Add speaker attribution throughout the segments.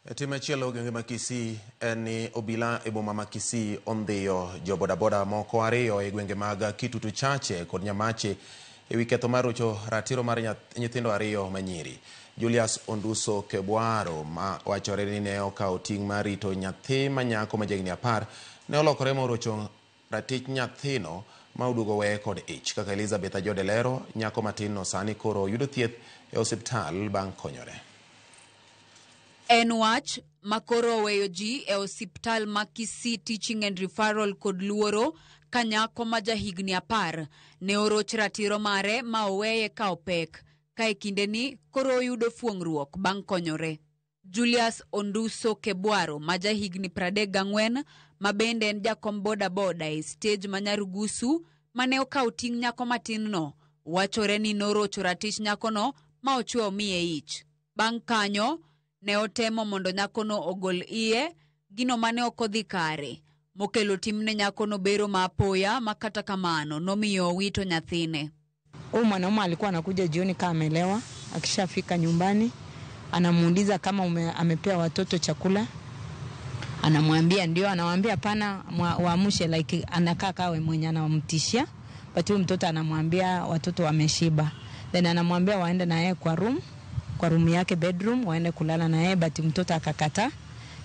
Speaker 1: E tim machielo gwenge ma Kisii en ni obila e boma ma Kisii ondhiyo jo bodaboda moko ariyo e gwenge mag Kitutu Chache kod Nyamache ewi ketho mar rocho ratiro mar nyithindo ariyo manyiri. Julius Onduso Kebwaro ma wachore ni ne okawo ting' mar rito nyathi ma nyako ma jahigni 10 ne olokore morocho ratich nyathino ma oduogo weye kod ich. Kaka Elizabeth Ajode lero, nyako matin no sani koro yudo thieth e osiptal bang' konyore.
Speaker 2: En wach ma koro oweyo ji e osiptal ma Kisii Teaching and Referral kod luoro ka nyako ma jahigni 10 ne oroch ratiro mare ma oweye ka opek ka e kindeni koro oyudo fuong'ruok bang' konyore. Julius Onduso Kebwaro ma jahigni 34 ma bende en jakom bodaboda e stage ma Nyarugusu mane okawo ting' nyako matin no wachore ni norocho ratich nyakono ma ochwe omiye ich. Bang' kanyo ne otemo mondo nyakono ogol iye, gino mane ok odhi kare, mokelo timne nyakono bero ma apoya ma kata kamano nomiyo owito nyathine.
Speaker 3: Huyu mwanaume alikuwa anakuja jioni kama amelewa, akishafika nyumbani anamuuliza kama amepea watoto chakula, anamwambia ndio, anamwambia hapana, waamshe, like anakaa kawe mwenye anamtishia, but huyu mtoto anamwambia watoto wameshiba, then anamwambia waende na yeye kwa room yake bedroom, waende kulala na yeye, but mtoto akakataa.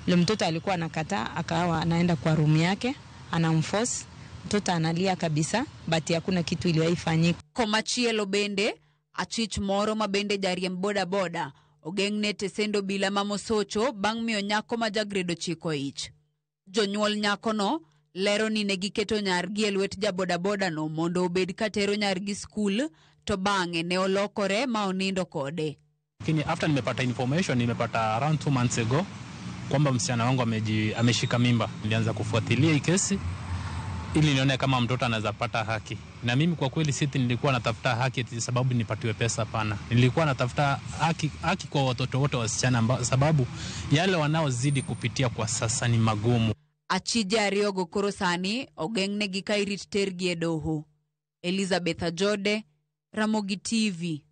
Speaker 3: Ile mtoto alikuwa anakataa, akawa anaenda kwa room yake, anamforce mtoto analia kabisa, but hakuna kitu iliyoifanyika.
Speaker 2: Komachielo bende, achich moro ma bende jariemb bodaboda ogeng'ne tesend obila ma Mosocho bang' miyo nyako ma ja grade 9 ich. Jonyuol nyakono lero ni ne giketo nyargi e lwet ja bodaboda no mondo obed ka tero nyargi skul, to bang'e ne olokore ma onindo kode.
Speaker 4: Lakini after nimepata information, nimepata around 2 months ago kwamba msichana wangu ameshika mimba. Nilianza kufuatilia hii kesi ili nione kama mtoto anaweza pata haki. Na mimi kwa kweli siti nilikuwa natafuta haki eti sababu nipatiwe pesa, hapana. Nilikuwa natafuta haki, haki kwa watoto wote wasichana, sababu yale wanaozidi kupitia kwa sasa ni magumu.
Speaker 2: Achije ariyogo koro sani ogeng'negi ka irit tergi e doho. Elizabeth Ajode, Ramogi TV.